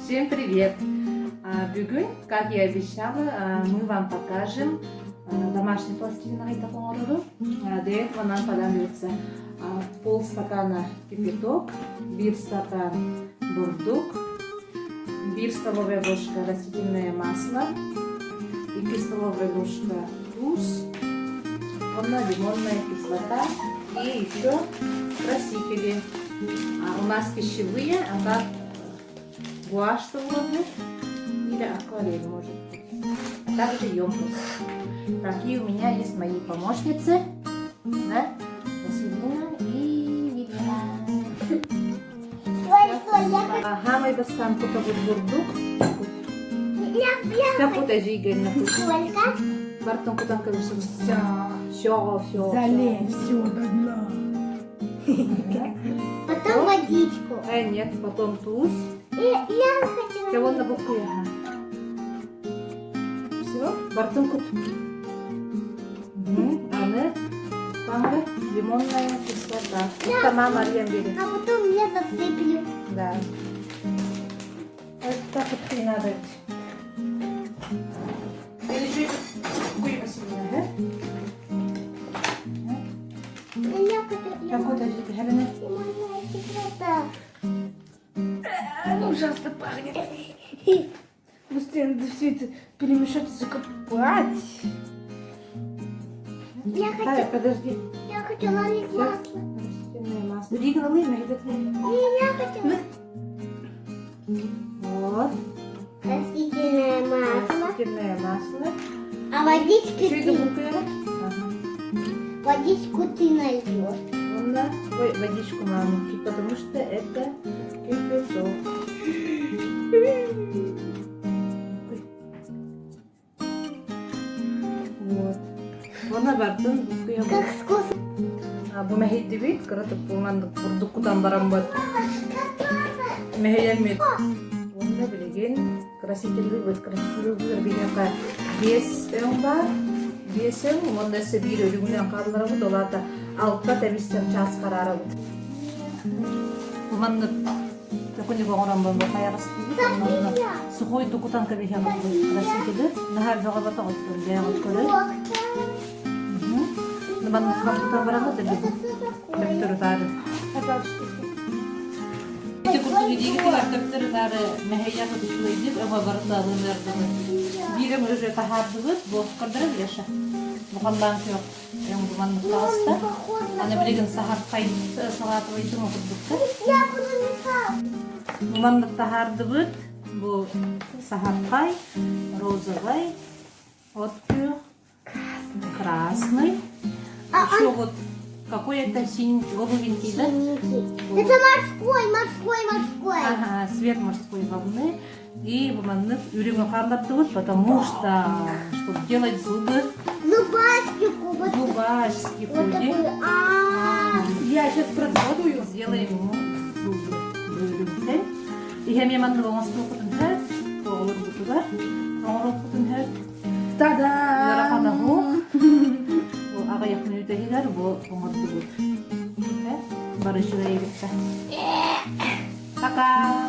Всем привет! Бүгүн, как я и обещала, мы вам покажем домашний пластилин оҥорору. Для этого нам понадобится полстакана кипяток, биир стакан бурдук, биир столовая ложка растительное масло, 2 столовая ложка туус, одна лимонная кислота и еще красители. А у нас пищевые, а так гуашь свободный или акварель может быть. А также емкость. Такие у меня есть мои помощницы. Да? Василина и Елена. Саамай бастаан кутабыт бурдук. Капут эжийгэннэ Сколько? Бартон кутан кыбысым. Все, все, все. Залей все до дна. Потом водичку. Нет, потом туус. И я хотела. Чего на букву Все, барытын кут. Аны таңғы лимонная кислота. Это мама Арьян берет. А потом я засыплю. Да. Вот так вот и надо. Или еще Василина, да? Я хочу Так вот, лимонная кислота. Оно ужасно пахнет. Быстрее надо все это перемешать и закопать. Я хочу, Подожди. я хочу налить масло. Растительное масло. Ригна лына, Не, я хочу. Вот. Растительное масло. Растительное масло. А водички Еще и ты, добавляю. Ага. водичку ты нальешь. Онна, ой, водичку маму, потому что это кипяток. Вот. Уонна барытын Как вкус. Бу мэһийдибит, кыратык буолан бурдук кутан бараммыт. Мэһийэммит. Уонна билигин красителлыыбыт, красителлыыбыт биһиэхэ биэс өҥ баар. Биэс өҥ, уонна өссө биир үрүҥүнэн хаалларабыт, ол аата алта тэбис чаас хараарабыт. Бу маннык төкүнүк оҥорон буолла хайаҕастыыбыт, онно сухой тукутан кэбиһэҕит красители. Наһаа бөҕө ботоҕуттан бэйэҕит көрөр. Маннык хаппыта бараҕыт төптөрү-таары. Ити курдук илиигитигэр төптөрү-таары мэһэйэх үчүгэйдик өҥө барыта ылыныардыбыт. Биир өҥө уже таһаардыбыт, бу көрдөрө Леша. Бу халлаан күөх өҥ бу маннык таҕыста. Аны билигин саһархай салатовайдыҥы курдукка. Я буду мешать. Бу маннык таһаардыбыт. Бу саһархай, розовай, от күөх, Красный. А, Еще вот какой это синий, голубенький, да? Синенький. Это морской, морской, морской. Ага, цвет морской волны. И маннык үрүҥү хааллардыбыт, потому что, чтобы делать зубы, Зубастику. Вот, зубастики вот такую. А, Я сейчас прокладываю. Сделаем ему зубы. Бөлүмтэн. Иһэмиэ маннык оҥостуохпутун сөп, оҕолорбутугар оҥоруохпутун сөп. Та-дам! Ыарахан оһох. Бу аҕыйах мүнүүтэ иһигэр бу оҥордубут. Бары үчүгэй эбиттэ. Пока!